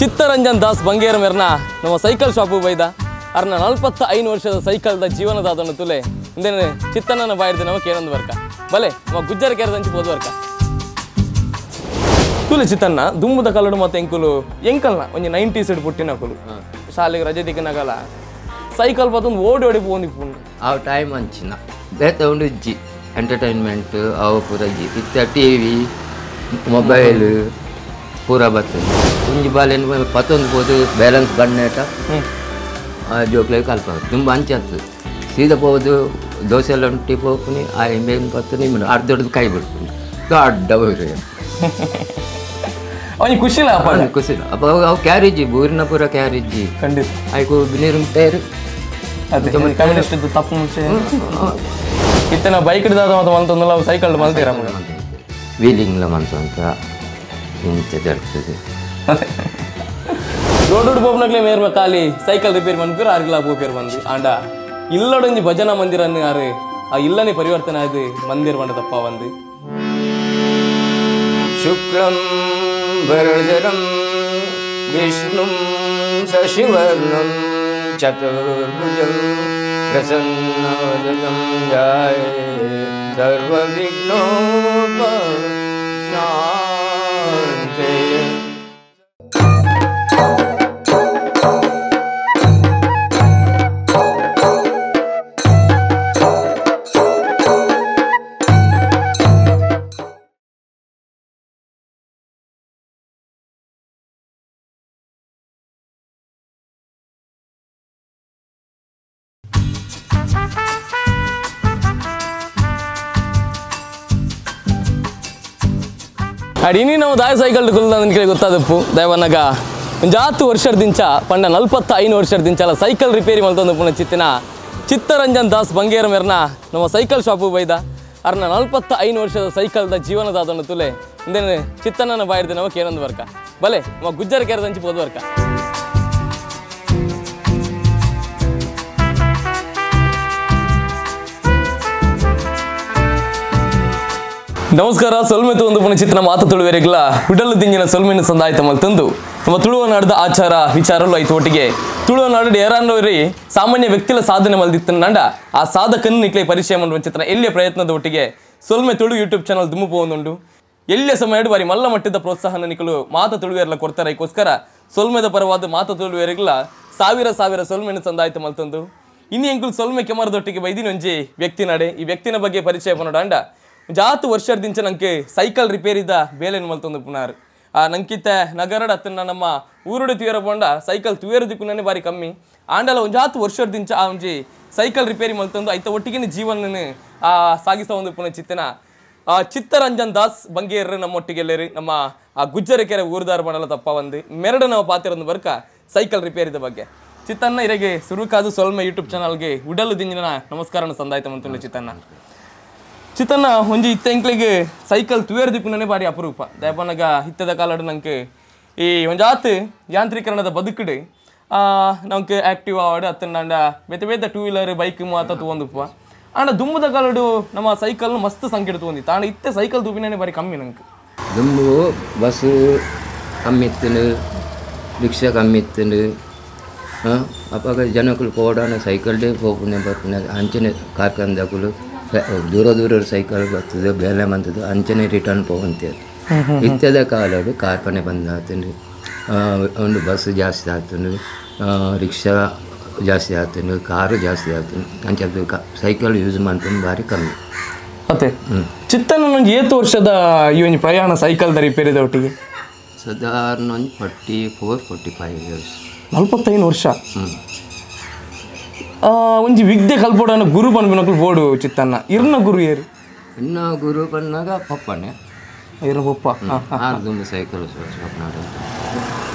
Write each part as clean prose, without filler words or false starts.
ಚಿತ್ತರಂಜನ್ ದಾಸ್ ಬಂಗೇರ ಮೇರ್ನ ನಮ್ಮ cycle shop ಬೈದ ಅರ್ನ 45 ವರ್ಷದ ಸೈಕಲ್ದ ಜೀವನದಾದನ್ನು ತುಲೆ ಇಂದೇನೆ ಚಿತ್ತನನ್ನ ಬಾಯಿರ್ದು ನಮಗೆ ಕೇನೊಂದು ವರ್ಕ ಬಲೆ ನಮ್ಮ ಗುಜ್ಜರ ಕೇರದಂಚಿ ಪೋದು ವರ್ಕ ತುಲೆ ಚಿತ್ತನ್ನ ದುಮ್ಮದ ಕಲಡು ಮತ್ತು ಎಂಕುಲು ಎಂಕಲ್ನ ಒಂಜಿ 90s ಪುಟ್ಟಿನ ಕುಲು ಶಾಲೆಗೆ ರಜೆ ದಿಕ್ಕನಗಲ ಸೈಕಲ್ ಪತ್ತೊಂದು ಓಡಿ ಓಡಿ ಪೋಂದಿಪ್ಪುಂಡು ಆ ಟೈಮ್ ಅಂಚಿನ ಬೇತ ಉಂಡು ಇಜ್ಜಿ ಎಂಟರ್ಟೈನ್ಮೆಂಟ್ ಅವು ಪೂರ ಇಜ್ಜಿ ಇತ್ತ ಟಿವಿ ಮೊಬೈಲ್ ಪೂರ ಬರ್ತದೆ ಒಂಜಿ ಬಾಲೆನ್ ಪತ್ತೊಂದು ಪೋದು ಬ್ಯಾಲೆನ್ಸ್ ಬಣ್ಣೇಟ ಆ ಜೋಕ್ಲೆ ಕಲ್ಪ ತುಂಬ ಅಂಚೆ ಆಗ್ತದೆ ಸೀದಾ ಪೋದು ದೋಸೆ ಎಲ್ಲ ಉಂಟು ಪೋಪುನಿ ಆ ಮೇನ್ ಪತ್ತುನಿ ಅರ್ಧ ದೊಡ್ಡದು ಕೈ ಬಿಡ್ತೀನಿ ದೊಡ್ಡ ಹೋಗ್ರಿ ಅವನಿಗೆ ಖುಷಿಲ್ಲ ಅಪ್ಪ ಖುಷಿಲ್ಲ ಅಪ್ಪ ಅವು ಕ್ಯಾರೇಜಿ ಊರಿನ ಪೂರ ಕ್ಯಾರೇಜಿ ಖಂಡಿತ ಆಯ್ಕು ನೀರು ಟೈರ್ ಕಮ್ಯುನಿಸ್ಟ್ ತಪ್ಪು ಮುಂಚೆ ಇತ್ತನ ಬೈಕ್ ಹಿಡಿದಾದ ಮತ್ತು ಮಲ್ತೊಂದಲ್ಲ ಅವು ಸೈಕಲ್ ಮಲ್ತೀರ ವೀಲಿಂಗ್ಲ ಮನ್ಸಂತ ಇಂಚ ಇರ್ತದೆ ರೋಡ್ ಪೋಪ್ನಕ್ಲೆ ಮೇರ್ಮ ಖಾಲಿ ಸೈಕಲ್ ರಿಪೇರಿ ಮನ್ಪೇರು ಆರ್ಗಿಲ ಪೋಪೇರು ಬಂದು ಆಂಡ ಇಲ್ಲಡೊಂಜಿ ಭಜನಾ ಮಂದಿರನ್ನು ಆರು ಆ ಇಲ್ಲನೇ ಪರಿವರ್ತನೆ ಆಯ್ತು ಮಂದಿರ ಬಂಡ ತಪ್ಪ ಬಂದು ಶುಕ್ಲಂ ವರದರಂ ವಿಷ್ಣುಂ ಶಶಿವರ್ಣಂ ಚತುರ್ಭುಜಂ ಪ್ರಸನ್ನವದನಂ ಧ್ಯಾಯೇ ಸರ್ವವಿಘ್ನೋಪಶಾಂತಯೇ. ಇನಿ ನಾವು ದಾಯ ಸೈಕಲ್ ಕುಲ್ದ ಕೇಳಿ ಗೊತ್ತಾದಪ್ಪು ದಯವನ್ನಗ ಒಂಜಾತು ವರ್ಷದಿಂಚ ಪಂಡ 45 ವರ್ಷದಿಂಚಲ ಸೈಕಲ್ ರಿಪೇರಿ ಮಲ್ತೊಂದು ಪುನ ಚಿತ್ತಿನ ಚಿತ್ತರಂಜನ್ ದಾಸ್ ಬಂಗೇರ ಮೇರ್ನ ನಮ್ಮ ಸೈಕಲ್ ಶಾಪು ಬೈದ ಅರ್ನ 45 ವರ್ಷದ ಸೈಕಲ್ದ ಜೀವನದಾದನ್ನು ತುಲೆ ಇಂದೇನೆ ಚಿತ್ತನನ್ನ ಬಾಯಿರ್ದು ನಮಗೆ ಕೇನೊಂದು ವರ್ಕ ಬಲೆ ನಮ್ಮ ಗುಜ್ಜರ ಕೇರದಂಚಿ ಪೋದು ವರ್ಕ. ನಮಸ್ಕಾರ ಸೊಲ್ಮೆತು ಒಂದು ಪುನಃ ಚಿತ್ರ ಮಾತು ತುಳುವೆರೆಗ್ಲ ಉಡಲು ದಿಂಜಿನ ಸೊಲ್ಮೆನ ಸಂದಾಯ್ತ ಮಲ್ತಂದು ನಮ್ಮ ತುಳುವ ನಾಡದ ಆಚಾರ ವಿಚಾರಲು ಐತು ಒಟ್ಟಿಗೆ ತುಳುವ ನಾಡು ಏರಾನೋರಿ ಸಾಮಾನ್ಯ ವ್ಯಕ್ತಿಲ ಸಾಧನೆ ಮಲ್ದಿತ್ತಂಡ ಆ ಸಾಧಕನ್ನು ನಿಕ್ಲೆ ಪರಿಚಯ ಮಾಡುವ ಚಿತ್ರ ಎಲ್ಲಿಯ ಪ್ರಯತ್ನದ ಒಟ್ಟಿಗೆ ಸೊಲ್ಮೆ ತುಳು ಯೂಟ್ಯೂಬ್ ಚಾನಲ್ ದುಮ್ಮು ಪೋವೊಂದುಂಡು ಎಲ್ಲಿಯ ಸಮಯ ಬಾರಿ ಮಲ್ಲ ಮಟ್ಟದ ಪ್ರೋತ್ಸಾಹನ ನಿಕಲು ಮಾತು ತುಳುವೆರ್ಲ ಕೊಡ್ತಾರೆ. ಅದಕ್ಕೋಸ್ಕರ ಸೊಲ್ಮೆದ ಪರವಾದ ಮಾತು ತುಳುವೆರೆಗ್ಲ ಸಾವಿರ ಸಾವಿರ ಸೊಲ್ಮೆನ ಸಂದಾಯ್ತ ಮಲ್ತಂದು ಇನ್ನು ಎಂಕುಲು ಸೊಲ್ಮೆ ಕೆಮರದೊಟ್ಟಿಗೆ ಬೈದಿನ ಒಂಜಿ ವ್ಯಕ್ತಿ ನಡೆ ಈ ವ್ಯಕ್ತಿನ ಬಗ್ಗೆ ಪರಿಚಯ ಪನೋಡಾಂಡ ಜಾತು ವರ್ಷದಿಂಚ ನಂಗೆ ಸೈಕಲ್ ರಿಪೇರಿದ ಬೇಲೆನು ಮಲ್ತೊಂದು ಪುನಾರ್ ಆ ನಂಕಿತ ನಗರಡ ಅತ್ತನ್ನ ನಮ್ಮ ಊರುಡು ತುಯರ ಪೋಂಡ ಸೈಕಲ್ ತುಯರ ದಿಕ್ಕುನೇ ಬಾರಿ ಕಮ್ಮಿ ಆಂಡಲ ಒಂಜಾತು ವರ್ಷದಿಂಚ ಆ ಒಂಜಿ ಸೈಕಲ್ ರಿಪೇರಿ ಮಲ್ತೊಂದು ಐತ ಒಟ್ಟಿಗೆ ಜೀವನ ಆ ಸಾಗಿಸ ಒಂದು ಪುನಃ ಚಿತ್ತನ ಆ ಚಿತ್ತರಂಜನ್ ದಾಸ್ ಬಂಗೇರ್ ನಮ್ಮೊಟ್ಟಿಗೆಲ್ಲರಿ ನಮ್ಮ ಆ ಗುಜ್ಜರಕೆರೆ ಊರುದಾರ ಮಾಡಲ ತಪ್ಪ ಒಂದು ಮೆರಡು ನಾವು ಪಾತಿರೊಂದು ಬರ್ಕ ಸೈಕಲ್ ರಿಪೇರಿದ ಬಗ್ಗೆ ಚಿತ್ತನ್ನ ಇರೆಗೆ ಸುರುಕಾದು ಸೊಲ್ಮೆ ಯೂಟ್ಯೂಬ್ ಚಾನಲ್ಗೆ ಉಡಲು ದಿಂಜಿನ ನಮಸ್ಕಾರನ ಸಂದಾಯ್ತ ಮಂತುಂಡು ಚಿತ್ತನ್ನ. ಚಿತ್ತನ್ನ ಒಂಜಿ ಇತ್ತ ಎಂಕ್ಲೆಗೆ ಸೈಕಲ್ ತುಯರ್ ದಿಕ್ಕುನೇ ಬಾರಿ ಅಪರೂಪ ದಯಪನಗ ಇತ್ತದ ಕಾಲಡು ನಂಗೆ ಈ ಒಂಜಾತ್ ಯಾಂತ್ರೀಕರಣದ ಬದುಕುಡು ನಂಗೆ ಆಕ್ಟಿವ್ ಆವಾಡು ಅತ್ತಂಡ ಬೇತೆ ಬೇತೆ ಟೂ ವೀಲರ್ ಬೈಕ್ ಮಾತ ತೂವೊಂದುಪ್ಪ ಆಂಡ ದುಮ್ಮದ ಕಾಲಡು ನಮ್ಮ ಸೈಕಲ್ ಮಸ್ತ್ ಸಂಖ್ಯೆ ತೂವೊಂದಿತ್ತು ಆಂಡ ಇತ್ತೆ ಸೈಕಲ್ ತೂಪಿನೇ ಬಾರಿ ಕಮ್ಮಿ ನಂಗೆ. ದುಂಬು ಬಸ್ ಕಮ್ಮಿ ಇತ್ತು, ರಿಕ್ಷಾ ಕಮ್ಮಿ ಇತ್ತು, ಅಪ್ಪಾಗ ಜನಕ್ಕಳು ಪೋಡಾನ ಸೈಕಲ್ಡೇ ಪೋಪುನೆ ಬರ್ಪುನೆ ಅಂಚನೆ ಕಾರ್ಖಾನೆದಕುಲು ದೂರ ದೂರ ಸೈಕಲ್ ಬರ್ತದೆ ಬೇಲೆ ಬಂತದ್ದು ಅಂಚನೆ ರಿಟರ್ನ್ ಪೋವಂತೇಳಿ. ಇತ್ತದ ಕಾಲಡು ಕಾರ್ಖಾನೆ ಬಂದಾತಂದು ಒಂದು ಬಸ್ ಜಾಸ್ತಿ ಆಗ್ತದೆ, ರಿಕ್ಷಾ ಜಾಸ್ತಿ ಆಗ್ತದೆ, ಕಾರು ಜಾಸ್ತಿ ಆಗ್ತದೆ, ಅಂಚೆ ಸೈಕಲ್ ಯೂಸ್ ಮಾಡ್ಕೊಂಡು ಭಾರಿ ಕಮ್ಮಿ. ಮತ್ತೆ ಚಿತ್ತನ ಒಂಜಿ ಏತು ವರ್ಷದ ಈ ಒಂಜಿ ಪ್ರಯಾಣ ಸೈಕಲ್ದ ರಿಪೇರಿದ ಒಟ್ಟಿಗೆ ಸಾಧಾರಣ ಒಂದು 44 45 ಇಯರ್ಸ್. 45 ವರ್ಷ ಒಂಜಿ ವಿದ್ಯೆ ಕಲ್ಪೋಡನ ಗುರು ಪನ್ಪಿನಕುಲು ಬೋಡು ಚಿತ್ತನ್ನ ಇರ್ನ ಗುರು ಏರು ಇನ್ನ ಗುರು ಪನ್ನಾಗ ಪಪ್ಪನೆ ಇರ್ನ ಪಪ್ಪ ಆರು ದುಂಬು ಸೈಕಲ್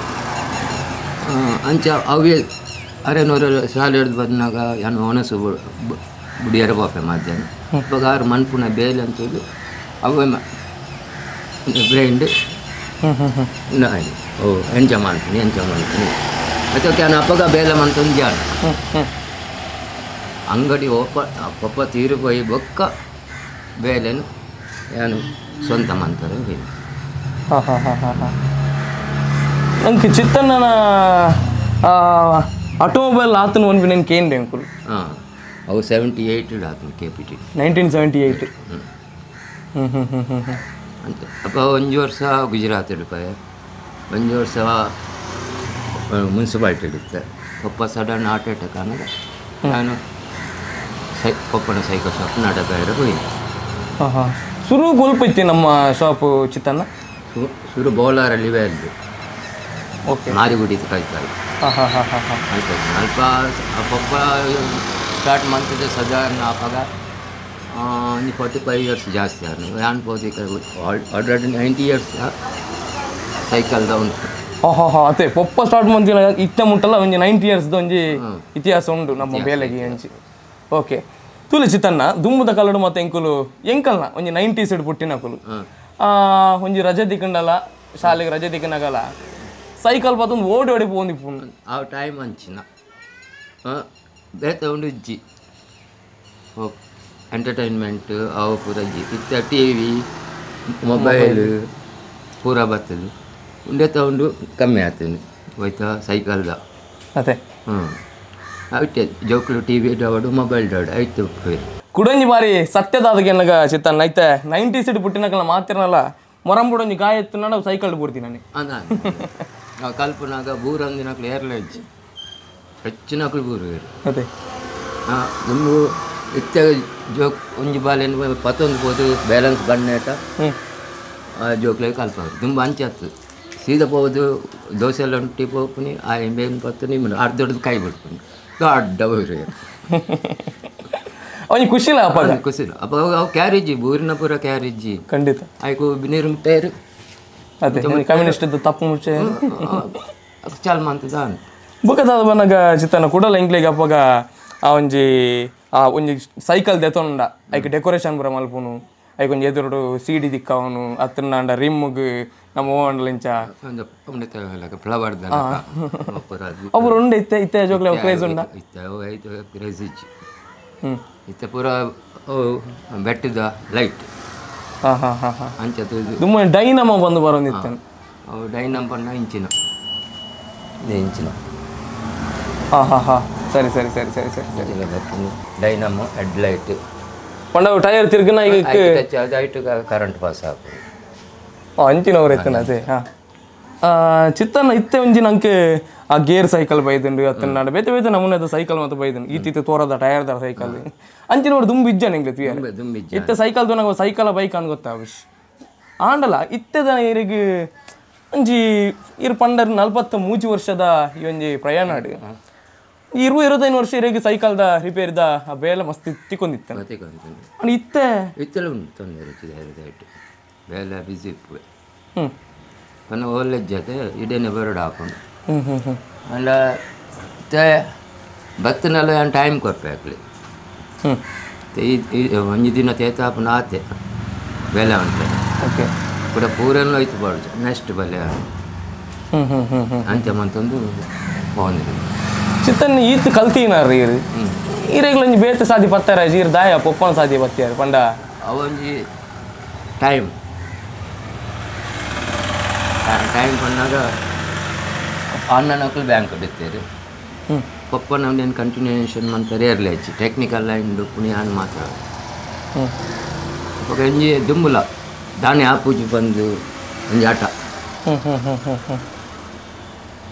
ಅಂಚ ಅವೇ ಅರೆನೂರ ಶಾಲೆ ಹಿಡ್ದು ಬಂದಾಗ ಏನು ಒಣಸು ಬುಡಿಯರ ಪಾಪೆ ಮಧ್ಯಾಹ್ನ ಇವಾಗ ಆರು ಮನ್ಪುನ ಬೇಲೆ ಅಂತೇಳಿ ಅವೇ ಬ್ರೈಂಡ್ ಓ ಎಂಜ ಮಾಡ್ತೀನಿ ಎಂಜ ಮಾಡ್ತೀನಿ ಅದಕ್ಕೆ ನಾನು ಅಪ್ಪಗ ಬೇಲೆ ಮಂತೊಂದು ಜಾನ ಅಂಗಡಿ ಓಪ ಪಪ್ಪ ತೀರು ಪೋಯಿ ಬೊಕ್ಕ ಬೇಲೆನು ಏನು ಸ್ವಂತ ಮಂತಾರೆ ಬೇಲೆ. ಹಾಂ ಹಾಂ ಹಾಂ ಹಾಂ ಹಾಂ ನಂಗೆ ಚಿತ್ತಣ್ಣನ ಆಟೋಮೊಬೈಲ್ ಆತನ ಒಂದು నేను ಕೇಂದ್ರ ಅಂಕುಲ್ ಹಾಂ ಅವು 78 ಆತನ ಕೆ ಪಿ ಟಿ 1978 ಅಂತ ಅಪ್ಪ ಒಂದು ವರ್ಷ ಗುಜರಾತ್ ಹಿಡಿಪಾಯ ಒಂದು ವರ್ಷ ಮುನ್ಸಿಪಾಲ್ಟಿ ಹಿಡಿತೆ ಪಪ್ಪ ಸಡನ್ ಹಾರ್ಟ್ ಅಟ್ಯಾಕ್ ಅನ್ನೋದು ನಾನು ಪಪ್ಪನ ಸೈಕಲ್ ಶಾಪ್ ನಾಟಕ ಹೋಗಿ ಹಾಂ ಹಾಂ ಶುರು ಕೊಲ್ಪೈತಿ ನಮ್ಮ ಶಾಪು ಚಿತ್ತಣ್ಣ ಶುರು ಬೌಲಾರಲ್ಲಿ ಅಲ್ಲಿ ಓಕೆ ಮಾರಿಗುಡಿ ಕಲ್ತಾರೆ ಹಾಂ ಹಾಂ ಹಾಂ ಹಾಂ ಹಾಂ ಅಲ್ಪ ಅಲ್ಪ ಪಪ್ಪ ಸ್ಟಾರ್ಟ್ ಮಾಡ್ತಿದ್ದೆ ಸದಾರಣ ಆವಾಗ ಒಂದು 45 ಇಯರ್ಸ್ ಜಾಸ್ತಿ ಆನು ಅನ್ಬೋದು ಆಲ್ರೆಡಿ 90 ಇಯರ್ಸ್ ಸೈಕಲ್ದ ಉಂಟು ಹಾಂ ಹಾಂ ಹಾಂ ಅದೇ ಪಪ್ಪ ಸ್ಟಾರ್ಟ್ ಮಂದಿಲ್ಲ ಇತ್ತ ಮುಟ್ಟಲ್ಲ ಒಂಜಿ 90 ಇಯರ್ಸ್ದ ಒಂಜಿ ಇತಿಹಾಸ ಉಂಟು ನಮ್ಮ ಬೇಲೆಗೆ ಅಂಚಿ ಓಕೆ ತುಲಿ ಚಿತ್ತಣ್ಣ ದುಮ್ಮದ ಕಲ್ಲಡು ಮತ್ತು ಎಂಕುಲು ಎಂಕಲ್ನ ಒಂಜಿ 90s ಪುಟ್ಟಿನಕುಲು ಒಂಜಿ ರಜೆ ದಿಕ್ಕಂಡಲ್ಲ ಶಾಲೆಗೆ ರಜೆ ದಿಕ್ಕನಾಗಲ್ಲ ಸೈಕಲ್ ಬತ್ತೊಂದು ಓಡಿ ಓಡಿ ಪೋಂದಿಪ್ಪು ಆ ಟೈಮ್ ಅಂಚಿನ ಬೇತ ಉಂಡು ಇಜ್ಜಿ ಎಂಟರ್ಟೈನ್ಮೆಂಟ್ ಅವು ಪೂರ ಇಜ್ಜಿ ಇತ್ತ ಟಿ ವಿ ಮೊಬೈಲ್ ಪೂರ ಬರ್ತದೆ ಉಂಡೆ ತಗೊಂಡು ಕಮ್ಮಿ ಆಗ್ತದೆ ಹೋಯ್ತಾ ಸೈಕಲ್ದ ಅದೇ ಹ್ಞೂ ಐತೆ ಜೋಕ್ಲು ಟಿ ವಿ ಡಾವಡು ಮೊಬೈಲ್ ಡಾವಡು ಆಯ್ತು ಕುಡಂಜಿ ಬಾರಿ ಸತ್ಯದಾದಗೆ ಎನ್ನಗ ಚಿತ್ತಣ್ಣ ಐತೆ 90s ಪುಟ್ಟಿನಕಲ್ಲ ಮಾತಿರನಲ್ಲ ಮೊರಂಬುಡೊಂಜಿ ಗಾಯ ಎತ್ತು ನಾವು ಸೈಕಲ್ ಬಿಡ್ತೀನಿ ನಾನು ನಾವು ಕಲ್ಪನಾಗ ಬೂರಂದಿನಕ್ಲು ಏರ್ಲೇಜ್ ಹೆಚ್ಚಿನಕ್ಲು ಬೂರು ಅದೇ ಹಾಂ ನಮ್ಮ ಇತ್ತ ಜೋಕ್ ಒಂಜಿ ಬಾಲೆನ್ ಪತ್ತೊಂದು ಪೋದು ಬ್ಯಾಲೆನ್ಸ್ ಬಣ್ಣೇಟ ಆ ಜೋಕ್ಲೆ ಕಲ್ಪ ತುಂಬ ಅಂಚಾತು ಸೀದಾ ಪೋದು ದೋಸೆ ಎಲ್ಲ ಉಂಟು ಪೋಪುನಿ ಆ ಬೇನ್ ಪತ್ತು ನಿಮ್ಮ ಅರ್ಧ ದೊಡ್ಡದು ಕೈ ಬಿಡ್ಪುನಿ ದೊಡ್ಡ ಊರು ಅವನಿಗೆ ಖುಷಿಲ್ಲ ಅಪ್ಪ ಖುಷಿ ಇಲ್ಲ ಅಪ್ಪ ಅವು ಕ್ಯಾರೇಜಿ ಬೂರಿನ ಪೂರ ಕ್ಯಾರೇಜಿ ಖಂಡಿತ ಆಯ್ಕು ನೀರು ಟೈರ್ ಅದೇ ಕಮ್ಯುನಿಸ್ಟ್ ತಪ್ಪು ಮುಂಚೆ ಚಾಲ್ ಮಂತದ ಬುಕ್ಕದಾದ ಬಂದಾಗ ಚಿತ್ತನ ಕೂಡಲ ಇಂಗ್ಲಿಗೆ ಅಪ್ಪಗ ಆ ಒಂಜಿ ಆ ಒಂಜಿ ಸೈಕಲ್ ದೆತೊಂಡ ಐಕ್ ಡೆಕೋರೇಷನ್ ಪೂರ ಮಲ್ಪುನು ಐಕ್ ಒಂಜಿ ಎದುರುಡು ಸೀಡಿ ದಿಕ್ಕವನು ಅತ್ತನಾಂಡ ರಿಮ್ಗ್ ನಮ್ಮ ಓಂಡ್ಲಿಂಚ ಫ್ಲವರ್ ಅವರು ಉಂಡು ಇತ್ತೆ ಇತ್ತೆ ಜೋಕ್ಲೆ ಕ್ರೇಜ್ ಉಂಡ ಇತ್ತೆ ಕ್ರೇಜ್ ಇಜ್ಜಿ ಇತ್ತೆ ಪೂರ ಬೆಟ್ಟದ ಲೈಟ್ ಹಾಂ ಹಾಂ ಹಾಂ ಹಾಂ ಅಂಚ ದುಮ್ಮ ಡೈನಮ ಬಂದು ಬರೋದಿತ್ತು ಅವು ಡೈನಮ್ ಬಣ್ಣ ಇಂಚಿನ ಇಂಚಿನ ಹಾಂ ಹಾಂ ಹಾಂ ಸರಿ ಸರಿ ಸರಿ ಸರಿ ಸರಿ ಸರಿ ಡೈನಮೋ ಹೆಡ್ ಲೈಟ್ ಪಂಡ ಟೈರ್ ತಿರ್ಗನ ಈಗ ಐಟು ಕರೆಂಟ್ ಪಾಸ್ ಆಗ್ತದೆ ಅಂಚಿನವ್ರು ಎತ್ತನ ಅದೇ ಹಾಂ ಚಿತ್ತನ ಇತ್ತೆ ಒಂಜಿ ನಂಗೆ ಆ ಗೇರ್ ಸೈಕಲ್ ಬೈದುಂಡು ಅತ್ತನಾಡ ಬೇತೆ ಬೇತೆ ನಮೂನೆದ ಸೈಕಲ್ ಮತ್ತು ಬೈದುಂಡು ಈತಿತ್ತು ತೋರದ ಟೈರ್ದ ಸೈಕಲ್ ಅಂಚಿನವ್ರು ದುಂಬು ಇಜ್ಜ ನಿಂಗೆ ಇತ್ತೆ ಸೈಕಲ್ ನಂಗೆ ಸೈಕಲ್ ಬೈಕ್ ಅನ್ ಗೊತ್ತಾ ವಿಶ್ ಆಂಡಲ ಇತ್ತೆದ ಇರಿಗೆ ಒಂಜಿ ಇರು ಪಂಡರ್ 43 ವರ್ಷದ ಈ ಒಂಜಿ ಪ್ರಯಾಣ 20-25 ವರ್ಷ ಇರಿಗೆ ಸೈಕಲ್ದ ರಿಪೇರ್ದ ಆ ಬೇಲೆ ಮಸ್ತ್ ತಿಕ್ಕೊಂಡಿತ್ತು ಇತ್ತೆ ಇತ್ತೆಲ್ಲ ಉಂಟು ತೊಂದರೆ ಬೇಲೆ ಬಿಸಿ ಇಪ್ಪು ಹ್ಞೂ ಪನ್ನ ಒಳ್ಳೆ ಜೊತೆ ಇಡೇನೆ ಬರೋಡು ಹಾಕೊಂಡು ಹ್ಞೂ ಹ್ಞೂ ಹ್ಞೂ ಅಲ್ಲ ಇತ್ತೆ ಬತ್ತನೆಲ್ಲ ಏನು ಟೈಮ್ ಕೊಡ್ಬೇಕು ಹ್ಞೂ ಒಂಜಿ ದಿನ ತೇತಾಪನ ಆತೆ ಬೇಲೆ ಉಂಟು ಓಕೆ ಕೂಡ ಪೂರನ್ನು ಹೋಯ್ತು ಬಾರ್ದು ನೆಕ್ಸ್ಟ್ ಬಲೆ ಹ್ಞೂ ಹ್ಞೂ ಹ್ಞೂ ಹ್ಞೂ ಅಂತೆ ಮಂತೊಂದು ಬಾಂದಿದೆ ಚಿತ್ತನ್ ಈತ್ ಕಲ್ತೀನಾರ ಇರು ಈರೆಗ್ಲೊಂಜಿ ಬೇತೆ ಸಾದಿ ಪತ್ತಾರ ಈರ್ ದಾಯ ಪೊಪ್ಪನ ಸಾದಿ ಪತ್ತಿಯಾರ ಪಂಡ ಅವೊಂಜಿ ಟೈಮ್ ಟೈಮ್ ಪನ್ನಾಗ ಅಣ್ಣನಕ್ಕಲು ಬ್ಯಾಂಕ್ ಬಿತ್ತೇರು ಪಪ್ಪನ ಏನು ಕಂಟಿನ್ಯೂಯೇಷನ್ ಮಂತಾರೆ ಇರಲಿ ಹೆಚ್ಚು ಟೆಕ್ನಿಕಲ್ ಲೈನ್ ಪುಣಿ ಅಣ್ಣ ಮಾತ್ರ ಅವಾಗ ಒಂಜಿ ದುಂಬುಲ ದಾನೆ ಆಪೂಜಿ ಬಂದು ಒಂಜಿ ಆಟ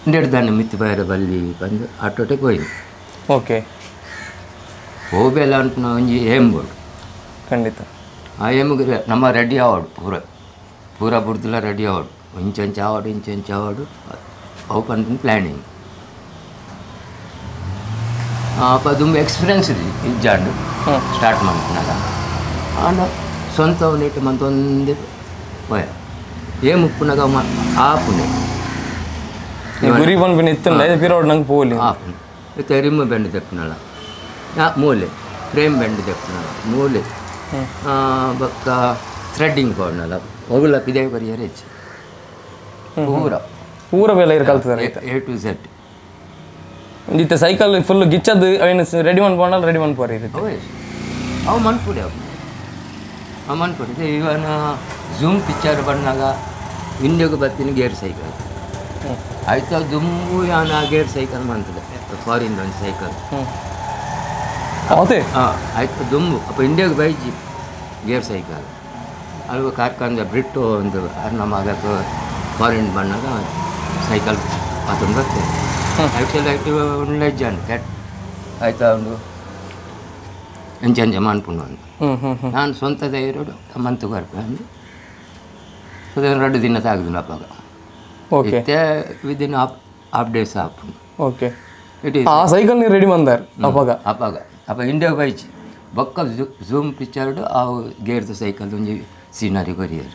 ಇಂಡೆಡ್ ದಾನೆ ಮಿತ್ತು ಬೈರ ಬಲ್ಲಿ ಬಂದು ಆಟೋಟೆ ಪೋಯಿನಿ ಓಕೆ ಹೋಬೆಲ್ಲ ಅಂತ ಒಂಜಿ ಏಮ್ ಬೋರ್ಡ್ ಖಂಡಿತ ಆ ಏಮ್ಗೆ ನಮ್ಮ ರೆಡಿ ಆವಡು ಪೂರ ಪೂರ ಬುಡ್ದಲ ರೆಡಿ ಆವಡು ಇಂಚಂಚ ಆವಡು ಇಂಚಂಚ ಆವಡು ಅವು ಪನ್ಪಿನ ಪ್ಲ್ಯಾನಿಂಗ್ ಅಪ್ಪ ದುಂಬ ಎಕ್ಸ್ಪೀರಿಯನ್ಸ್ ಇದೆ ಇಜ್ಜಾಂಡು ಸ್ಟಾರ್ಟ್ ಮಾಡ್ತೀನಲ್ಲ ಆಂಡ ಸ್ವಂತ ಅವನಿಟ್ಟು ಮಂತೊಂದು ಪೋಯ ಏಮ್ ಉಪ್ಪುನಾಗ ಆಪುನೆ ಗುರಿ ಪನ್ಪಿನ ಇತ್ತಂಡ ಪಿರೋಡ್ ನಂಗೆ ಪೋಲಿ ಆಪುನೆ ಇತ್ತೆ ರಿಮ್ ಬೆಂಡ್ ತೆಪ್ಪನಲ್ಲ ಮೂಲೆ ಫ್ರೇಮ್ ಬೆಂಡ್ ತೆಪ್ಪನಲ್ಲ ಮೂಲೆ ಬೊಕ್ಕ ಥ್ರೆಡ್ಡಿಂಗ್ ಕೊಡನಲ್ಲ ಒಗುಲ ಪಿದೆ ಬರಿಯರ್ ಹೆಚ್ಚು ಪೂರ ಪೂರ ಬೇಲೆ ಇರ್ ಕಲ್ತದಾರೆ ಎ ಟು ಝೆಡ್ ಇತ್ತೆ ಸೈಕಲ್ ಫುಲ್ ಗಿಚ್ಚದು ಅವೇನು ರೆಡಿ ಮನ್ಪೋಂಡಲ್ಲ ರೆಡಿ ಮನ್ಪೋರಿ ಅವು ಮನ್ಪುಡಿ ಅವು ಅವು ಮನ್ಪುಡಿ ಇವನ್ ಝೂಮ್ ಪಿಕ್ಚರ್ ಬಂದಾಗ ಇಂಡಿಯಾಗೂ ಬರ್ತೀನಿ ಗೇರ್ ಸೈಕಲ್ ಆಯ್ತು ದುಂಬು ಯಾನ್ ಗೇರ್ ಸೈಕಲ್ ಮಂತದೆ ಫಾರಿನ್ ಒಂದು ಸೈಕಲ್ ಅದೇ ಆಯ್ತು ದುಂಬು ಅಪ್ಪ ಇಂಡಿಯಾಗೆ ಬೈಜಿ ಗೇರ್ ಸೈಕಲ್ ಅಲ್ವ ಕಾರ್ಖಾನೆ ಬ್ರಿಟ್ಟು ಒಂದು ನಮ್ಮ ಮಗಕ್ಕೆ ಫಾರಿನ್ ಬಂದಾಗ ಸೈಕಲ್ ಅದೊಂದು ಬರ್ತದೆ ಆ್ಯಕ್ಚುಲಿ ಆಯ್ತು ಒಂದು ಜನ ಕೆಟ್ಟ ಆಯ್ತಾ ಒಂದು ಎಂಚ ಅಂಚ ಮನ್ಪುಂಡು ಒಂದು ನಾನು ಸ್ವಂತ ಧೈರ್ಯ ಮಂತು ಬರ್ಪೆ ಅಂದು 2 ದಿನ ತಾಗುದು ಅಪ್ಪಾಗ ಓಕೆ ಇತ್ತೆ within half half days ಆಪುಂಡು okay it ಆ ಸೈಕಲ್ ನೀ ರೆಡಿ ಮಂದಾರ್ ಅಪ್ಪಾಗ ಅಪ್ಪಾಗ ಅಪ್ಪ ಇಂಡಿಯಾ ಬೈಚಿ ಬೊಕ್ಕ ಝೂಮ್ ಪಿಕ್ಚರ್ಡ್ ಆ ಗೇರ್ದ ಸೈಕಲ್ ಒಂಜಿ ಸೀನರಿ ಕೊರಿಯರ್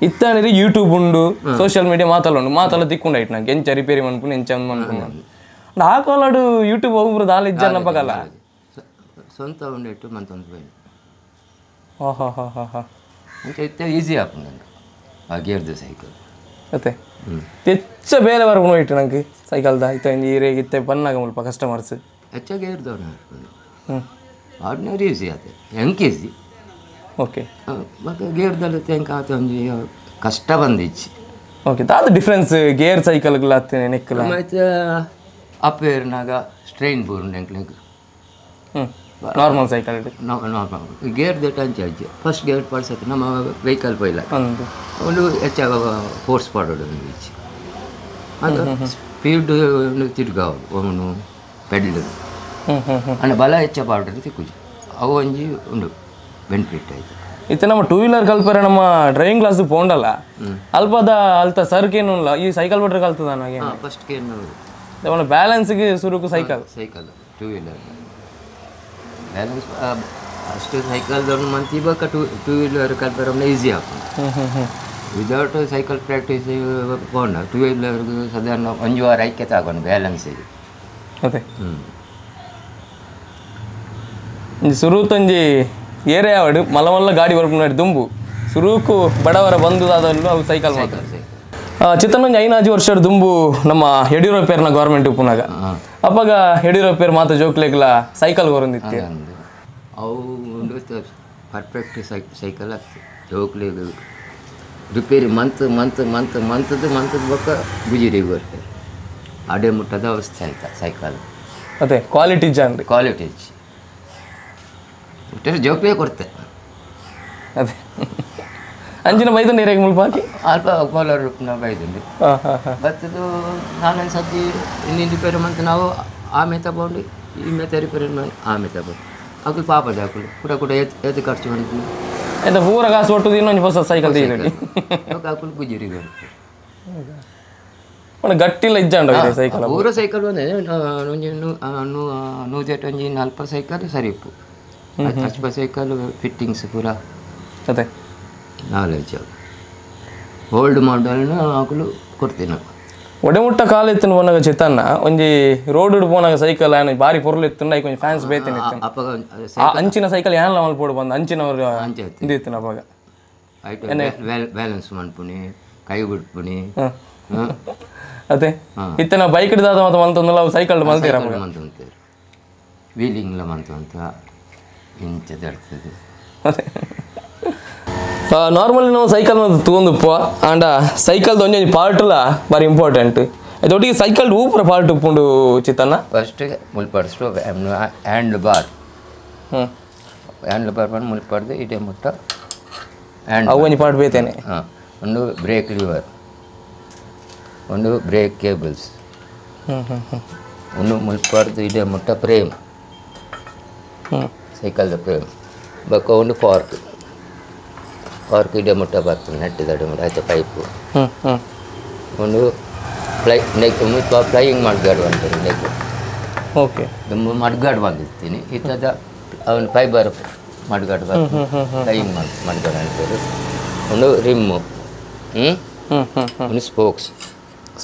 ಇತ್ತಾನಿರಿ ಯೂಟ್ಯೂಬ್ ಉಂಡು ಸೋಷಿಯಲ್ ಮೀಡಿಯಾ ಮಾತಲ್ಲ ಉಂಡು ಮಾತಲ್ಲ ತಿಕ್ಕೊಂಡು ಆಯ್ತು ನಂಗೆ ಎಂಚ ರಿಪೇರಿ ಮನ್ಪುಂಡು ಎಂಚ ಮನ್ಪುಂಡು ಆ ಕಾಲಾಡು ಯೂಟ್ಯೂಬ್ ಹೋಗ್ಬರು ದಾಲ ಇಜ್ಜ ನಪ್ಪಗಲ್ಲ ಸ್ವಂತ ಉಂಡು ಇಟ್ಟು ಮಂತೊಂದು ಬೈನು ಹಾಂ ಹಾಂ ಹಾಂ ಹಾಂ ಹಾಂ ಅಂಚ ಇತ್ತೆ ಈಸಿ ಆಪುಂಡು ನಂಗೆ ಆ ಗೇರ್ದ ಸೈಕಲ್ ಅತ್ತೆ ಹೆಚ್ಚ ಬೇಲೆ ಬರ್ಪುಂಡು ಇಟ್ಟು ನಂಗೆ ಸೈಕಲ್ದ ಇತ್ತ ಈರೇಗೆ ಇತ್ತೆ ಬನ್ನಾಗ ಮುಲ್ಪ ಕಸ್ಟಮರ್ಸ್ ಹೆಚ್ಚಾಗಿ ಇರ್ದವನು ಹ್ಞೂ ಆರ್ಡಿನರಿ ಈಸಿ ಆತ ಹೆಂಗೆ ಈಸಿ ಓಕೆ ಮತ್ತು ಗೇರ್ದಲ್ಲಿ ತೆಂಕ ಆತ ಒಂಜಿ ಕಷ್ಟ ಬಂದಿಚ್ಚಿ ಓಕೆ ದಾದ ಡಿಫ್ರೆನ್ಸ್ ಗೇರ್ ಸೈಕಲ್ಗಳ ಆತೇನೆ ನೆಕ್ಕಲ ಮತ್ತು ಅಪ್ಪೇರ್ನಾಗ ಸ್ಟ್ರೈನ್ ಬೋರ್ಡ್ ಎಂಕ್ಲೆಗ್ ಹ್ಞೂ normal cycle normal gear that ಅಂಚೆ ಅಜ್ಜಿ ಫಸ್ಟ್ ಗೇರ್ ಪಡ್ಸತ್ತೆ ನಮ್ಮ ವೆಹಿಕಲ್ ಪೈಲ ಒಂದು ಒಂದು ಹೆಚ್ಚಾಗ ಫೋರ್ಸ್ ಪಾಡೋಡು ಒಂದು ಇಚ್ಚಿ ಅದು ಸ್ಪೀಡ್ ತಿರ್ಗಾವು ಅವನು ಪೆಡ್ಲ್ ಅಂಡ್ ಬಲ ಹೆಚ್ಚ ಪಾಡ್ರೆ ತಿಕ್ಕುಜಿ ಅವು ಒಂಜಿ ಉಂಡು ಬೆನಿಫಿಟ್ ಆಯ್ತು ಇತ್ತೆ ನಮ್ಮ ಟೂ ವೀಲರ್ ಕಲ್ಪರೆ ನಮ್ಮ ಡ್ರೈವಿಂಗ್ ಕ್ಲಾಸ್ ಪೋಂಡಲ್ಲ ಅಲ್ಪದ ಅಲ್ತ ಸರ್ಕೇನು ಈ ಸೈಕಲ್ ಬಿಟ್ರೆ ಕಲ್ತದ ನನಗೆ ಫಸ್ಟ್ ಕೇನು ಬ್ಯಾಲೆನ್ಸ್ಗೆ ಸುರುಕು cycle cycle two wheeler balance ಅಷ್ಟು ಸೈಕಲ್ದವ್ರು ಮಂತಿ ಬಕ್ಕ two two wheeler ಕಲ್ಪರೆ easy ಆಗ್ತದೆ without cycle practice ಪೋಂಡ two ವೀಲರ್ಗೆ ಸಾಧಾರಣ ಒಂಜಿ ವಾರ ಐಕ್ಯತೆ ಆಗೋಣ ಬ್ಯಾಲೆನ್ಸಿಗೆ ಅದೇ ಸುರುತೊಂಜಿ ಏರೇ ಆವಡು ಮಲ್ಲ ಮಲ್ಲ ಗಾಡಿ ಬರ್ಪುನಾಡಿ ದುಂಬು ಸುರುಕು ಬಡವರ ಬಂದು ಅವು ಸೈಕಲ್ ಮಾತ್ರ ಚಿತ್ತನೊಂಜಿ 5 ವರ್ಷ ದುಂಬು ನಮ್ಮ ಯಡಿಯೂರಪ್ಪೇರ್ನ ಗೌರ್ಮೆಂಟ್ ಉಪ್ಪುನಾಗ ಅಪ್ಪಾಗ ಯಡಿಯೂರಪ್ಪೇರ್ ಮಾತ ಜೋಕ್ಲೆಗ್ಲ ಸೈಕಲ್ ಬರೊಂದಿತ್ತು ಅವು ಒಂದು ಪರ್ಫೆಕ್ಟ್ ಸೈಕಲ್ ಆಗ್ತದೆ ಜೋಕ್ಲೆಗ್ repair month month month ಮಂತದ್ದು ಮಂತದ ಬೊಕ್ಕ ಗುಜಿರಿಗೆ ಬರ್ತದೆ ಅಡೆ ಮುಟ್ಟದ ಅವಸ್ಥೆ ಆಯ್ತಾ ಸೈಕಲ್ ಅದೇ ಕ್ವಾಲಿಟಿ ಜಾನ್ರಿ ಕ್ವಾಲಿಟಿ ಮುಟ್ಟರೆ ಜೋಕ್ಲೇ ಕೊಡ್ತೆ ಅದೇ ಅಂಚಿನ ಬೈದು ನೀರಾಗಿ ಮುಲ್ಪ ಹಾಕಿ ಅಲ್ಪ ಕೋಲಾರ ನಾವು ಬೈದಂడి ಬತ್ತದು ನಾನೊಂದು ಸತಿ ಇನ್ನಿನ್ ರಿಪೇರಿ ಮಂತ್ ನಾವು ಆಮೆ ತಗೊಂಡು ಈ ಮೆತ್ತ ರಿಪೇರಿ ಮಾಡಿ ಆಮೆ ತಗೊಂಡು ಅಕಲು ಪಾಪದ ಅಕಲು ಕೂಡ ಕೂಡ ಏತ್ ಏತ್ ಖರ್ಚು ಬಂತು ಆಯ್ತಾ ಪೂರ ಕಾಸು ಒಟ್ಟು ಇನ್ನೊಂದು ಹೊಸ ಸೈಕಲ್ ತೆಗೆದು ಅಕಲು ಗುಜಿರಿಗೆ ಒಂದು ಗಟ್ಟಿಲ್ಲ ಇಜ್ಜಾಂಡ ಸೈಕಲ್ ಪೂರ ಸೈಕಲ್ ಬಂದೆ ಒಂಜಿ ನೂಜೆಟ್ ಒಂಜಿ ನಲ್ಪ ಸೈಕಲ್ ಸರಿ ಇಪ್ಪು ಅಚ್ಚ ಸೈಕಲ್ ಫಿಟ್ಟಿಂಗ್ಸ್ ಪೂರ ಅದೇ ನಾಲೆಜ್ ಓಲ್ಡ್ ಮಾಡಲ್ನ ಹಾಕಲು ಕೊಡ್ತೀನಿ ಒಡೆಮುಟ್ಟ ಕಾಲ ಇತ್ತು ಪೋನಾಗ ಚಿತ್ತನ್ನ ಒಂಜಿ ರೋಡ್ ಪೋನಾಗ ಸೈಕಲ್ ಆನ ಬಾರಿ ಪೊರ್ಲು ಇತ್ತು ಐಕ್ ಒಂಜಿ ಫ್ಯಾನ್ಸ್ ಬೇತೇನೆ ಇತ್ತು ಆ ಅಂಚಿನ ಸೈಕಲ್ ಯಾನ್ಲ ಮಲ್ಪೋಡು ಬಂದು ಅಂಚಿನವ್ರು ಇದು ಇತ್ತು ಅವಾಗ ಬ್ಯಾಲೆನ್ಸ್ ಮನ್ಪುನಿ ಕೈ ಬಿಡ್ಪುನಿ ಅದೇ ಇತ್ತ ನಾವು ಬೈಕ್ ಹಿಡ್ದಾದ ಮತ್ತೆ ಮಂತೊಂದಲ್ಲ ಅವು ಸೈಕಲ್ ಮಲ್ತೀರ ಮಂತಂತಾರೆ ವೀಲಿಂಗ್ಲ ಮಂತಂತ ಇಂಚದ ಅದೇ ನಾರ್ಮಲಿ ನಾವು ಸೈಕಲ್ ತಗೊಂಡುಪ್ಪ ಆಂಡ ಸೈಕಲ್ದ ಒಂಜೊಂಜಿ ಪಾರ್ಟ್ಲ ಬಾರಿ ಇಂಪಾರ್ಟೆಂಟ್ ಅದೊಟ್ಟಿಗೆ ಸೈಕಲ್ ಊಪುರ ಪಾರ್ಟ್ ಉಪ್ಪುಂಡು ಚಿತ್ತನ್ನ ಫಸ್ಟ್ ಮುಲ್ಪಡಿಸ್ರು ಹ್ಯಾಂಡ್ಲ್ ಬಾರ್ ಹ್ಞೂ ಹ್ಯಾಂಡ್ಲ್ ಬಾರ್ ಬಂದು ಮುಲ್ಪಡ್ದು ಇದೇ ಮುಟ್ಟ ಹ್ಯಾಂಡ್ ಅವು ಒಂಜಿ ಪಾರ್ಟ್ ಬೇತೇನೆ ಹಾಂ ಒಂದು ಬ್ರೇಕ್ ಲಿವರ್ ಒಂದು ಬ್ರೇಕ್ ಕೇಬಲ್ಸ್ ಹ್ಞೂ ಹ್ಞೂ ಹ್ಞೂ ಒಂದು ಮುಲ್ಪಡ್ದು ಇದೇ ಮುಟ್ಟ ಫ್ರೇಮ್ ಹ್ಞೂ ಸೈಕಲ್ದ ಫ್ರೇಮ್ ಬೊಕ್ಕ ಒಂದು ಫಾರ್ಕ್ ಫಾರ್ಕ್ ಇಡೇ ಮುಟ್ಟ ಬರ್ತದೆ ನೆಟ್ಟಿದ ಅಡೆ ಮುಟ್ಟ ಆಯ್ತು ಪೈಪು ಹ್ಞೂ ಹ್ಞೂ ಒಂದು fly neck flying mudguard ಅಂತಾರೆ ನೆಕ್ ಓಕೆ ತುಂಬ ಮಡ್ಗಾಡ್ ಬಂದಿರ್ತೀನಿ ಈ ಥರದ ಅವನು ಫೈಬರ್ ಮಡ್ಗಾಡ್ ಬರ್ತದೆ ಫ್ಲೈಯಿಂಗ್ ಮಡ್ಗಾಡ್ ಅಂತಾರೆ ಒಂದು ರಿಮ್ಮು ಹ್ಞೂ ಹ್ಞೂ ಹ್ಞೂ ಹ್ಞೂ ಒಂದು ಸ್ಪೋಕ್ಸ್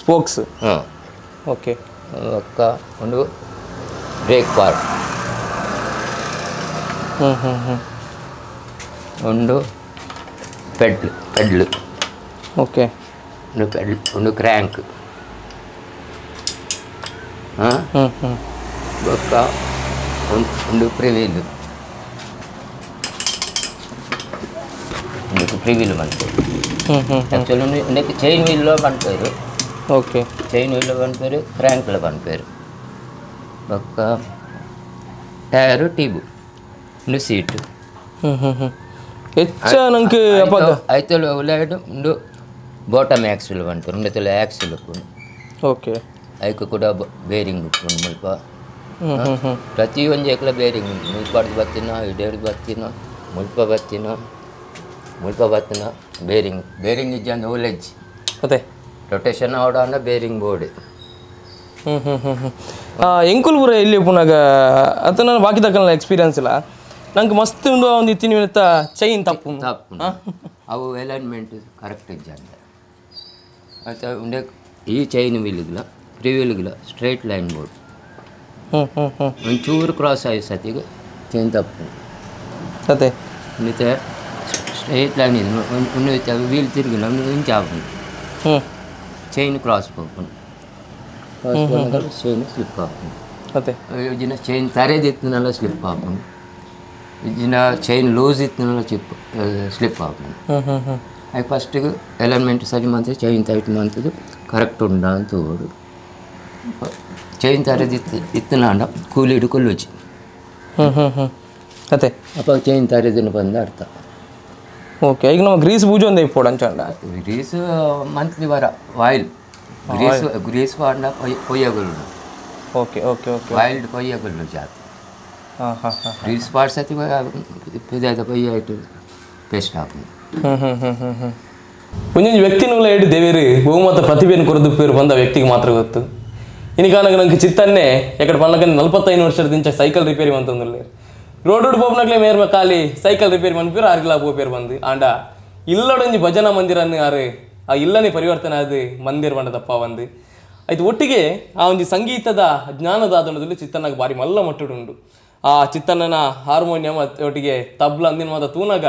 ಸ್ಪೋಕ್ಸ್ ಹಾಂ ಓಕೆ ಒಕ್ಕ ಒಂದು ಬ್ರೇಕ್ ಪಾರ್ಟ್ ಹ್ಞೂ ಹ್ಞೂ ಹ್ಞೂ ಒಂದು pedal pedal okay ಒಂದು ಪೆಡ್ಲ್ ಒಂದು ಕ್ರ್ಯಾಂಕ್ ಹಾಂ ಹ್ಞೂ ಹ್ಞೂ ಬೊಕ್ಕ ಒಂದು ಒಂದು ಪ್ರಿವೀಲ್ ಒಂದು ಪ್ರಿವೀಲ್ ಬಂತು ಹ್ಞೂ ಹ್ಞೂ ಆ್ಯಕ್ಚುಲಿ ಒಂದಕ್ಕೆ ಚೈನ್ ವೀಲ್ ಮಾಡ್ತಾರೆ Okay chain wheel ಪನ್ಪೇರು ಕ್ರ್ಯಾಂಕ್ಲ ಪನ್ಪೇರು ಬೊಕ್ಕ ಟೈರು ಟ್ಯೂಬ್ ಉಂದು ಸೀಟ್ ಹೆಚ್ಚ ನಂಗೆ ಐತಲು ಉಲಾಯ್ಡು ಉಂದು ಬಾಟಮ್ ಆ್ಯಕ್ಸಿಲ್ ಪನ್ಪೇರು ಉಂದೆತಲ ಆ್ಯಕ್ಸಿಲ್ ಉಪ್ಪುಂಡು ಓಕೆ ಐಕ್ ಕೂಡ ಬೇರಿಂಗ್ ಉಪ್ಪುಂಡು ಮುಲ್ಪ ಪ್ರತಿಯೊಂದು ಎಕ್ಲ ಬೇರಿಂಗ್ ಉಂಟು ಮುಲ್ಪಾಡ್ದು ಬತ್ತಿನ ಇಡೇಡ್ದು ಬತ್ತಿನ ಮುಲ್ಪ ಬತ್ತಿನ ಮುಲ್ಪ ಬತ್ತಿನ ಬೇರಿಂಗ್ ಬೇರಿಂಗ್ ಇಜ್ಜಂದು ಓಲೆಜ್ಜಿ ಅದೇ ರೊಟೇಷನ್ ಆವಡ ಬೇರಿಂಗ್ ಬೋರ್ಡ್ ಎಂಕುಲ್ ಪೂರ ಎಲ್ಲಿ ಉಪ್ಪುನಾಗ ಅತ್ತ ನಾನು ಬಾಕಿ ತಕ್ಕಲ್ಲ ಎಕ್ಸ್ಪೀರಿಯನ್ಸ್ ಇಲ್ಲ ನಂಗೆ ಮಸ್ತ್ ಉಂಡು ಒಂದು ಇತ್ತಿನ ಚೈನ್ ತಪ್ಪು ತಪ್ಪು ಅವು ಅಲೈನ್ಮೆಂಟ್ ಕರೆಕ್ಟ್ ಇಜ್ಜಂದ ಅತ್ತ ಉಂಡೆ ಈ ಚೈನ್ ವೀಲ್ಗಿಲ್ಲ ಫ್ರೀ ವೀಲ್ಗಿಲ್ಲ straight line board ಒಂಚೂರು ಕ್ರಾಸ್ ಆಗಿ ಸತಿಗೆ ಚೈನ್ ತಪ್ಪು ಅದೇ ಮತ್ತೆ ಸ್ಟ್ರೈಟ್ ಲೈನ್ ಇದು ಒಂದು ವೀಲ್ ತಿರುಗಿಲ್ಲ ಒಂದು ಇಂಚ್ ಆಪುಂಡು ಚೈನ್ ಕ್ರಾಸ್ ಪೋಪುಂಡು ಕ್ರಾಸ್ ಪೋನಾಗ ಚೈನ್ ಸ್ಲಿಪ್ ಆಪುಂಡು ಅದೇ ಇಜಿನ ಚೈನ್ ತರೆದಿತ್ತಿನಲ್ಲ ಸ್ಲಿಪ್ ಆಪುಂಡು ಇಜಿನ ಚೈನ್ ಲೂಸ್ ಇತ್ತಿನಲ್ಲ ಚಿಪ್ ಸ್ಲಿಪ್ ಆಪುಂಡು ಅದು ಫಸ್ಟಿಗೆ ಅಲೈನ್ಮೆಂಟ್ ಸರಿ ಮಂತದ್ದು ಚೈನ್ ಟೈಟ್ ಮಂತದ್ದು ಕರೆಕ್ಟ್ ಉಂಡ ಅಂತ ತೋಡು ಚೈನ್ ತರೆದಿತ್ತು ಇತ್ತಿನಾಂಡ ಕೂಲಿಡು ಕೊಲ್ಲುಚಿ ಅದೇ ಅಪ್ಪ ಚೈನ್ ತರೆದಿನ ಬಂದ ಅರ್ಥ ಓಕೆ ಈಗ ನಾವು ಗ್ರೀಸ್ ಪೂಜೆ ಒಂದು ಇಪ್ಪೋಡು ಅಂಚಂಡ ಗ್ರೀಸ್ ಮಂತ್ಲಿ ವರ oil Greece Greece ವಾಂಡ ಕೊಯ್ಯಗಲು okay okay okay oil ಕೊಯ್ಯಗಲು ಜಾತಿ ಹಾಂ ಹಾಂ ಹಾಂ ಗ್ರೀಸ್ ಪಾಡ್ಸತಿ ಪಿದಾದ ಕೊಯ್ಯ ಇಟ್ಟು ಪೇಸ್ಟ್ ಹಾಕು ಒಂದೊಂದು ವ್ಯಕ್ತಿನೂ ಹೇಳಿ ದೇವೇರು ಬಹುಮತ ಪ್ರತಿಭೆಯನ್ನು ಕೊರದು ಪೇರು ಬಂದ ವ್ಯಕ್ತಿಗೆ ಮಾತ್ರ ಗೊತ್ತು ಇನಿಕಾನಗ ನಂಗೆ ಚಿತ್ತನ್ನೇ ಎಕಡೆ ಪನ್ನಕಂದು 45 ವರ್ಷದ ಸೈಕಲ್ ರಿಪೇರಿ ಅಂತಂದ್ರೆ ರೋಡ್ ಪೋಪ್ನಾಗ್ಲೇ ಮೇರ್ಮ ಖಾಲಿ ಸೈಕಲ್ ರಿಪೇರಿ ಮನ್ಪೇರು ಆರ್ಗಿಲ ಪೋಪೇರು ಬಂದು ಆಂಡ ಇಲ್ಲೊಡೊಂಜಿ ಭಜನಾ ಮಂದಿರನ್ನು ಆರು ಆ ಇಲ್ಲನೇ ಪರಿವರ್ತನೆ ಅದು ಮಂದಿರ ಬಂಡದಪ್ಪ ಬಂದು ಆಯ್ತು ಒಟ್ಟಿಗೆ ಆ ಒಂಜಿ ಸಂಗೀತದ ಜ್ಞಾನದ ಆದಣದಲ್ಲಿ ಚಿತ್ತನ್ನಾಗ ಭಾರಿ ಮಲ್ಲ ಮಟ್ಟುಡುಂಡು ಆ ಚಿತ್ತನ್ನನ ಹಾರ್ಮೋನಿಯಂ ಒಟ್ಟಿಗೆ ತಬ್ಲ ಅಂದಿನ ಮಾತ ತೂನಾಗ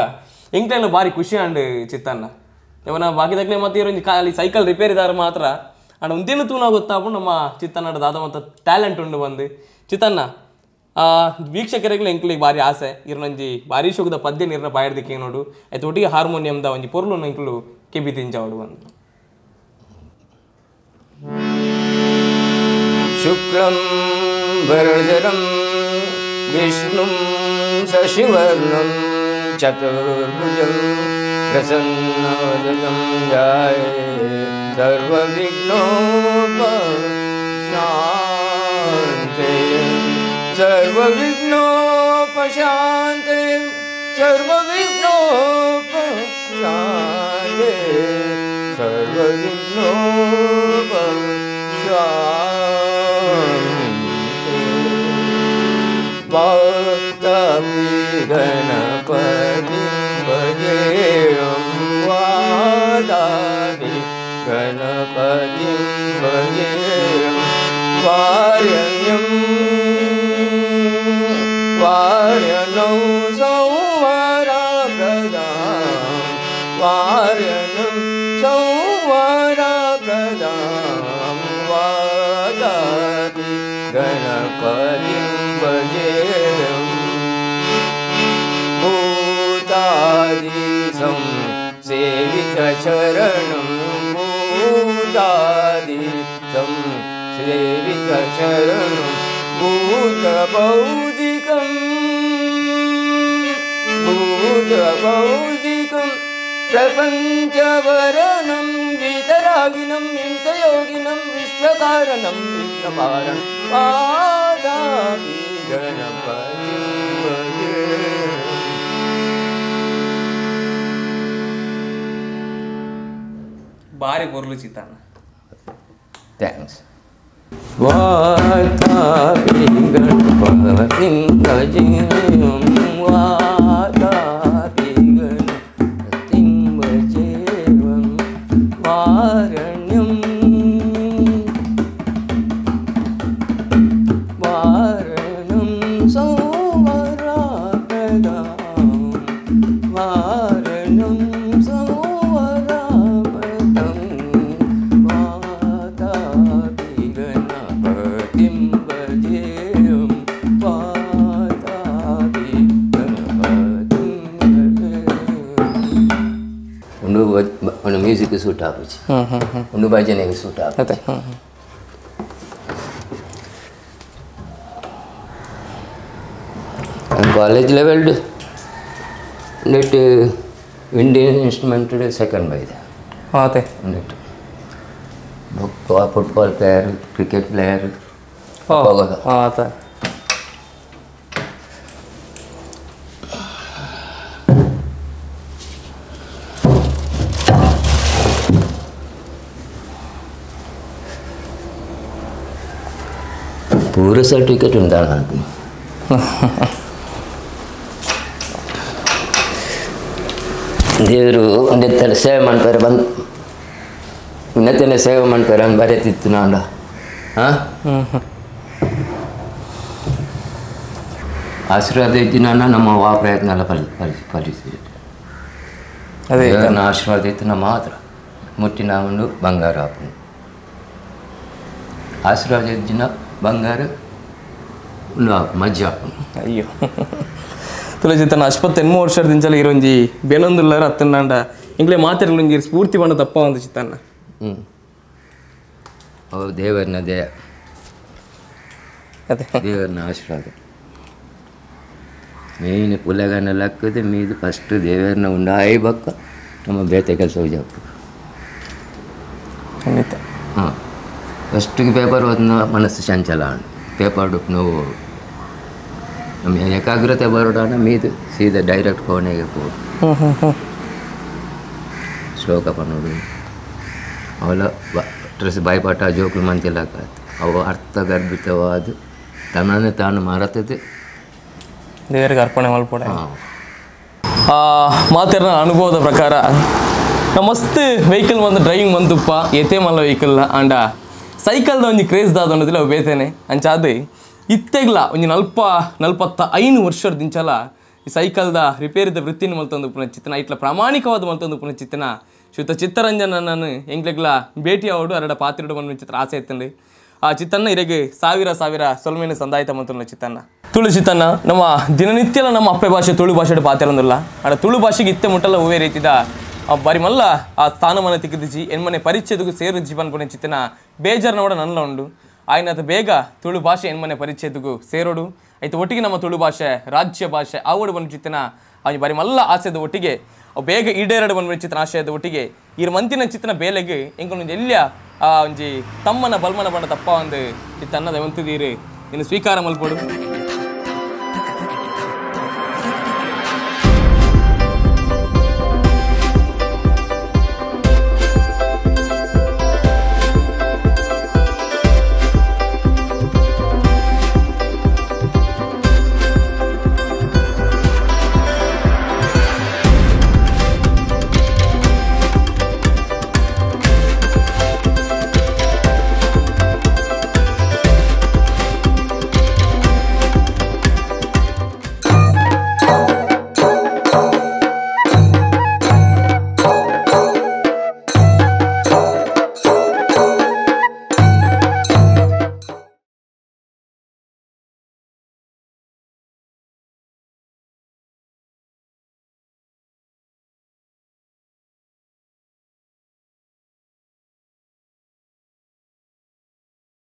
ಎಂಕ್ಲೆಲ್ಲ ಭಾರಿ ಖುಷಿ ಅಂಡು ಚಿತ್ತನ್ನ ಇವನ ಬಾಕಿದಾಗಲೇ ಮತ್ತೆ ಇರೋಂಜಿ ಖಾಲಿ ಸೈಕಲ್ ರಿಪೇರಿ ದಾರ ಮಾತ್ರ ಅಂಡ್ ಒಂದೇನು ತೂನ ಗೊತ್ತಾಪು ನಮ್ಮ ಚಿತ್ತನ್ನಡ ದಾದ ಮತ್ತು ಟ್ಯಾಲೆಂಟ್ ಉಂಡು ಬಂದು ಚಿತ್ತನ್ನ ವೀಕ್ಷಕರಿಗೆ ಎಂಕ್ಲಿಗೆ ಭಾರಿ ಆಸೆ ಇರ್ನಂಜಿ ಭಾರಿ ಶೋಕದ ಪದ್ಯ ನೀರಿನ ಬಾಯಿಡ್ದಿಕ್ಕೆ ನೋಡು ಆಯ್ತು ಒಟ್ಟಿಗೆ ಹಾರ್ಮೋನಿಯಂದ ಒಂಜಿ ಪೊರ್ಲು ಎಂಕ್ಲು ಕೆಬಿ ತಿಂಚಾವಡು ಬಂದು ಶುಕ್ಲಂ ವರದರಂ ವಿಷ್ಣುಂ ಶಶಿವರ್ಣಂ ಚತುರ್ಭುಜಂ ಪ್ರಸನ್ನವದನಂ ಧ್ಯಾಯೇ ಸರ್ವವಿಘ್ನೋಪಶಾಂತೇ ಸರ್ವವಿಘ್ನೋಪಶಾಂತೇ ಸರ್ವವಿಘ್ನೋಪಶಾಂತೇ ಸರ್ವವಿಘ್ನೋಪಶಾಂತೇ ವಾತಾಪಿ ಗಣಪತಿಂ ಭಜೇಯಂ ವಾತಾಪಿ ಗಣಪತಿಂ ಭಜೇಯಂ ವಾರಣ್ಯಂ ವಾರ್ಯನೌ ಸೌವರಪ್ರದಾಂ ವಾರ್ಯನಂ ಸೌವರಪ್ರದಾಂ ವಾತಾಪಿ ಗಣಪತಿಂ ಭಜೇಯಂ ಭೂತಾದಿಸಂ ಸೇವಿತಚರಣಂ ಭೂತಾದಿಸಂ ಸೇವಿತಚರಣಂ ಭೂತಬೌದ್ಧಿಕಂ ಭೂತಬೌದ್ಧಿಕಂ ಪ್ರಪಂಚವರಣಂ ವಿತರಾಗಿನಂ ವಿತಯೋಗಿನಂ ವಿಶ್ವಕಾರಣಂ ವಿಘ್ನವಾರಣಂ ವಾತಾಪಿ ಗಣಪತಿಂ ಭಜೇ. ಭಾರಿ ಪೊರ್ಲು ಚಿತ್ತಣ್ಣ. Thanks. Vatapi Ganapatim ಭಜೇಯಂ ವಾತಾಪಿ ಗಣಪತಿಂ ಭಜೇಯಂ ವಾರಣ್ಯಂ ವಾರಣಂ ಸೌವರಪ್ರದಾಂ ವಾರಣಂ ಸೌವರಪ್ರದಂ ವಾತಾಪಿ ಗಣಪತಿಂ ಭಜೇಯಂ ವಾತಾಪಿ ಗಣಪತಿಂ ಸೂಟ್ ಆಪುಜಿ ಉಂದು ಭಜನೆಗೆ ಸೂಟ್ ಆಪುಜಿ college level net Indian instrument second ಬೈದೆ ಅದೇ net football player cricket player ಆತ ಪೂರ ಸರ್ಟಿಫಿಕೇಟ್ ಉಂಟಾನ ದೇವರು ಒಂದೆತ್ತರ ಸೇವೆ ಮಾಡ್ತಾರೆ ಬಂದು ಉನ್ನತನೆ ಸೇವೆ ಮಾಡ್ತಾರೆ ಅಂತ ಬರೀತಿತ್ತು ನಾನು ಹಾಂ ಆಶೀರ್ವಾದ ಇದ್ದು ನಾನು ನಮ್ಮ ವಾ ಪ್ರಯತ್ನ ಎಲ್ಲ ಫಲಿ ಫಲಿ ಫಲಿಸಿದೆ ಅದೇ ದೇವರನ್ನ ಆಶೀರ್ವಾದ ಇತ್ತು ನಮ್ಮ ಮಾತ್ರ ಮುಟ್ಟಿನ ಉಂಡು ಬಂಗಾರ ಆಪುಂಡು ಆಶೀರ್ವಾದ ಇದ್ದಿನ ಬಂಗಾರ ಉಂಡು ಆಪು ಮಜ್ಜೆ ಆಪುಂಡು ಅಯ್ಯೋ ತುಳಸಿ ತನ್ನ ಅಶ್ಪತ್ತು ವರ್ಷದಿಂಚಲ ಇರೊಂಜಿ ಬೇಲೊಂದುಲ್ಲಾರ ಅತ್ತನಾಂಡ ಇಂಗ್ಲೇ ಮಾತೆರ್ಲೊಂಜಿ ಸ್ಫೂರ್ತಿ ಬಣ್ಣ ತಪ್ಪ ಒಂದು ಚಿತ್ತನ್ನ ಹ್ಞೂ ಅವು ದೇವರನ್ನ ದಯ ಅದೇ ದೇವರನ್ನ ಆಶೀರ್ವಾದ ಮೇನ್ ಪುಲಗನ ಲಕ್ಕದ ಮೀದು ಫಸ್ಟ್ ದೇವರನ್ನ ಉಂಡಾಯಿ ಬಕ್ಕ ನಮ್ಮ ಬೇತೆ ಕೆಲಸ ಹೋಗಿ ಖಂಡಿತ ಹಾಂ ಫಸ್ಟಿಗೆ ಪೇಪರ್ ಓದಿನ ಮನಸ್ಸು ಚಂಚಲ ಪೇಪರ್ ನೋವು ನಮ್ಮ ಏಕಾಗ್ರತೆ ಬರೋಡಾನ ಮೀದು ಸೀದಾ ಡೈರೆಕ್ಟ್ ಕೋಣೆಗೆ ಹೋಗಿ ಹ್ಞೂ ಹ್ಞೂ ಹ್ಞೂ ಶ್ಲೋಕ ಪನ್ನೋಡು ಅವಲ ಡ್ರೆಸ್ ಬಾಯ್ಪಾಟ ಜೋಕುಲು ಮಂತಿಲ್ಲ ಅವು ಅರ್ಥ ಗರ್ಭಿತವಾದ ತನ್ನನ್ನೇ ತಾನು ಮರೆತದೆ ದೇವರಿಗೆ ಅರ್ಪಣೆ ಮಲ್ಪೊಡೆ ಹಾಂ ಮಾತೆರ್ನ ಅನುಭವದ ಪ್ರಕಾರ ನಮ್ಮ ಮಸ್ತ್ ವೆಹಿಕಲ್ ಬಂದು ಡ್ರೈವಿಂಗ್ ಬಂದುಪ್ಪ ಏತೇ ಮಲ್ಲ ವೆಹಿಕಲ್ ಆಂಡ ಸೈಕಲ್ದ ಒಂಜಿ ಕ್ರೇಜ್ ದಾದ ಅನ್ನೋದಿಲ್ಲ ಅವು ಬೇತೇನೆ ಅಂಚಾದ ಇತ್ತೆಗ್ಲ ಒಂಜಿ 45 ವರ್ಷದ ದಿಂಚಲ ಈ ಸೈಕಲ್ದ ರಿಪೇರಿದ ವೃತ್ತಿನ ಮಲ್ತೊಂದು ಪುನ ಚಿತ್ತನ ಇಟ್ಲ ಪ್ರಾಮಾಣಿಕವಾದ ಮಲ್ತೊಂದು ಪುನ ಚಿತ್ತನ ಶ್ರೀಯುತ ಚಿತ್ತರಂಜನನ್ನು ಎಂಗ್ಲೆಗ್ಲ ಭೇಟಿ ಆವಡು ಅರಡ ಪಾತಿರಡು ಬಂದು ಚಿತ್ರ ಆಸೆ ಎತ್ತಂಡು ಆ ಚಿತ್ತನ್ನ ಇರೆಗೆ ಸಾವಿರ ಸಾವಿರ ಸೊಲ್ಮೇನೆ ಸಂದಾಯಿತ ಮಂತುಲ್ಲ ಚಿತ್ತನ್ನ ತುಳು ಚಿತ್ತನ್ನ ನಮ್ಮ ದಿನನಿತ್ಯಲ ನಮ್ಮ ಅಪ್ಪೆ ಭಾಷೆ ತುಳು ಭಾಷೆ ಪಾತಿರಂದಿಲ್ಲ ಆಡ ತುಳು ಭಾಷೆಗೆ ಇತ್ತೆ ಮುಟ್ಟಲ್ಲ ಹೂವೇ ರೀತಿದ ಬಾರಿ ಮಲ್ಲ ಆ ಸ್ಥಾನಮಾನ ತಿಕ್ಕಿದಿಜಿ ಎನ್ಮನೆ ಪರಿಚಯದಗೂ ಸೇರು ಜೀವನ್ ಪುನ ಚಿತ್ತನ ಬೇಜಾರ್ನೋಡ ನಲ್ಲ ಉಂಡು ಆಯ್ನಾತ ಬೇಗ ತುಳು ಭಾಷೆ ಎನ್ಮನೆ ಪರಿಚಯದಗೂ ಸೇರೋಡು ಆಯ್ತು ಒಟ್ಟಿಗೆ ನಮ್ಮ ತುಳು ಭಾಷೆ ರಾಜ್ಯ ಭಾಷೆ ಆವಡು ಬಂದು ಚಿತ್ತನ ಅವನು ಬಾರಿ ಮಲ್ಲ ಆಸೆದ ಒಟ್ಟಿಗೆ ಅವು ಬೇಗ ಈಡೇರಡು ಬಂದು ಚಿತ್ತನ ಆಶಯದ ಒಟ್ಟಿಗೆ ಇರ್ ಮಂತಿನ ಚಿತ್ತನ ಬೇಲೆಗೆ ಎಂಕೊಂದು ಎಲ್ಲಿಯ ಆ ಒಂಜಿ ತಮ್ಮನ ಬಲ್ಮನ ಬಣ್ಣ ತಪ್ಪ ಒಂದು ಚಿತ್ತನ್ನದ ವಂತದೀರು ಇನ್ನು ಸ್ವೀಕಾರ ಮಲ್ಪಡು.